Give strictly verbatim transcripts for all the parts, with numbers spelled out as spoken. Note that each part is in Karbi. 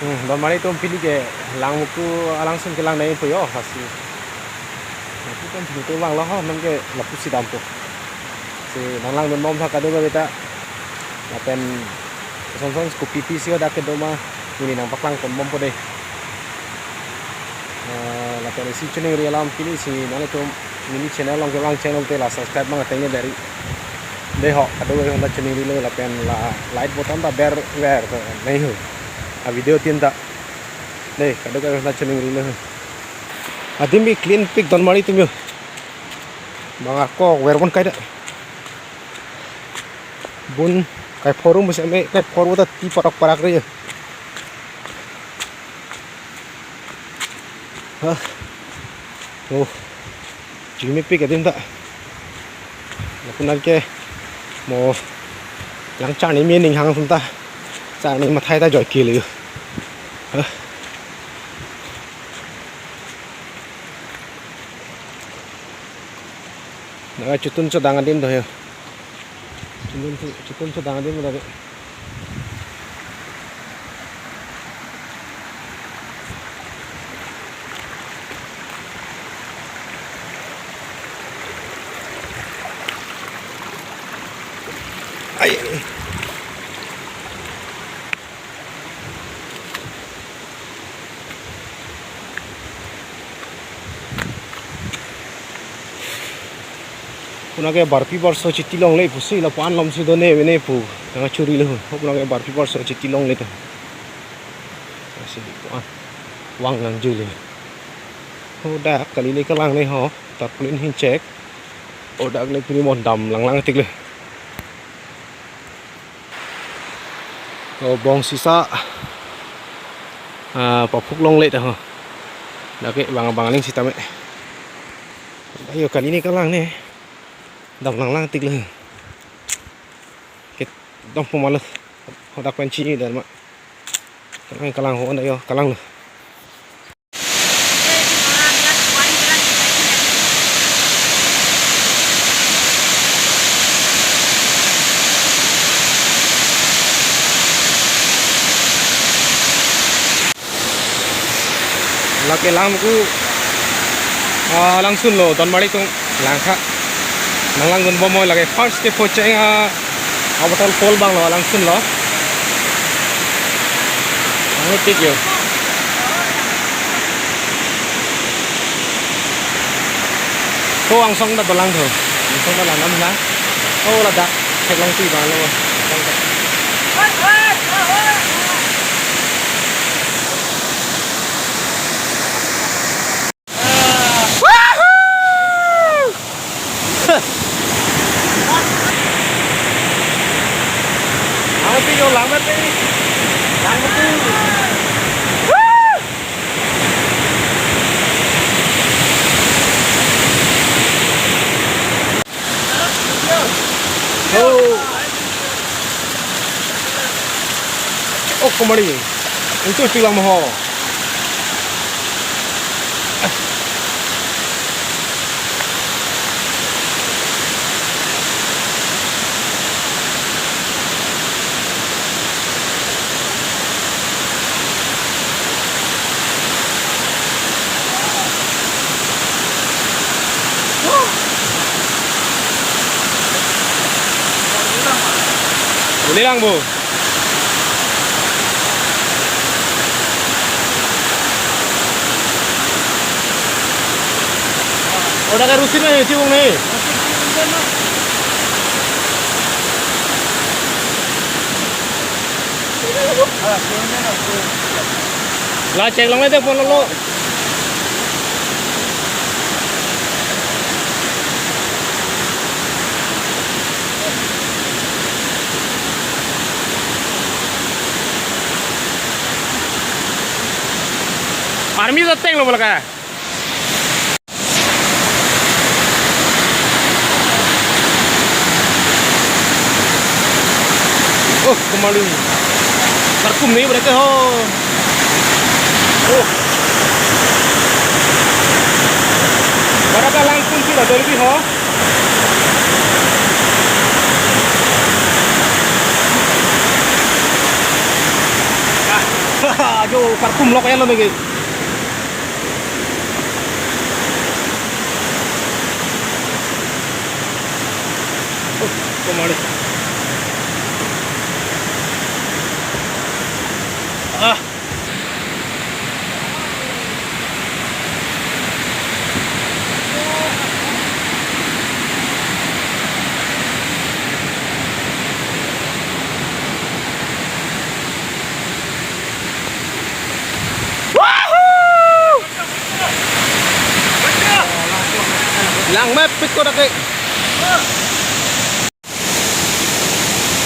Hmm, Donmari atum pini ke Langmuku alangsun kelang nangji pu jo, lasi. Lapu kan pini atum vanglo ho, non ke lapusi dampo. Si nanglang dunbom tha kadokave ta. Lapen son son kopi pi si hadak kedo ma, pini nangpaklang ponbompo dei. Eh, lapen isi choningri alam pini si nanglitum neli channel along kevang channel te la subscribe abang ateng ne beri. Dei ho, kadokave aphanta choningrilo lapen la like button ta berver nangji ho. A video tin ta. Dei, kadokave aphanta choningrilo. Adim bi clean pik Donmari atum jo. Bang ako verpon kai da. Bun kai forum bus eme kai forum ta ti parak parak re. Hah. Oh. Jimmy pik adim ta. Lapunan ke mo lang charni meaning hang sum ta. Charni mathai ta joy kili. Hah. Na chotun chodang adim do he. Chotun, chotun chodang adim do he. Ai. Puna ke barpi barso chiti longle pusi lapu-an lom si done mene pu. Nang churi lo. Puna ke barpi barso chiti longle ta. Asi di puan. Vang nang juli. Hadak kali ni kelang ne ho. Tarpaulin hin chek. Hadak ne pini mon dam lang lang tik le. Oh, bong sisa, ah, paphuk longle ta ho. Dak ke bang bang ling sitame. Ayo kali ni kelang ne. Dam lang lang tik le. Ke dam puma lo. Hadak pen chini dan ma. Kelang kelang ho na yo kelang lo. Lake Langmuku, ah, alangsun lo, Donmari atum langtha. Nanglang dunbom mo lake first ke pocheng, ah, a waterfall abang lo, alangsun lo. Ang tik yo. Ko angsong ta dolang tho. Angsong ta langdam na. Ko ladak theklong ti abang lo. Ang ti yo lang mati. Lang mati. Oh. Oh, Donmari. Itu bilang mo ho. Uli lang, Bu. Oda ka rusi na, chiwong ni. La chek long le de phone lo. Army ta teng lo bola ka. Oh, kemali. Tarkum ni mereka ho. Oh. Mereka langkun sih lah dari ho. Ah. Ah, jo kartum lok elo nege. Oh, kemari. Ah. Wahoo! Langmepik ko dak ke.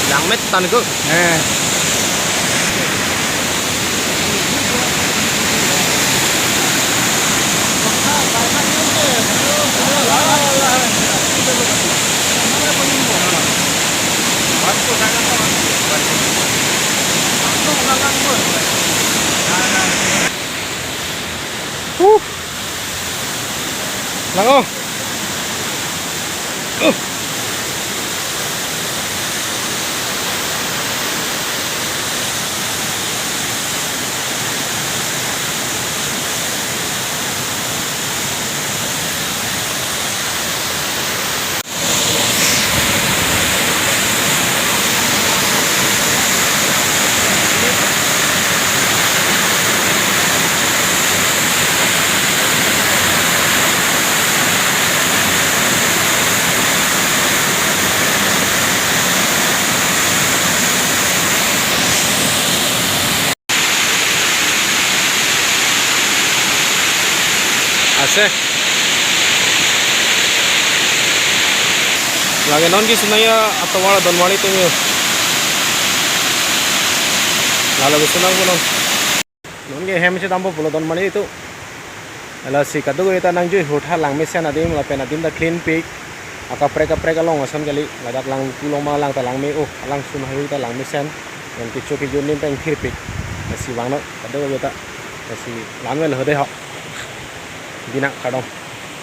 Langmet tan ko. Eh. Huh. Lang o. Uh. Ase. Lake non kesunai atovar Donmari atum yo. Lalo kesunang punon. Non ke hem si dampo pulo Donmari atum. Lasi kadokave ta nangjui hurtha langmesen adim lapen adim ta clean pik. Akaprek kaprek along ason kali, ladak lang pulo ma lang ta langme, oh, alangsun hurtha langmesen. Yang kecho kejun adim ta ingthir pik. Lasi vangnon kadokave ta. Lasi lanvel hode ho. Bina kardom.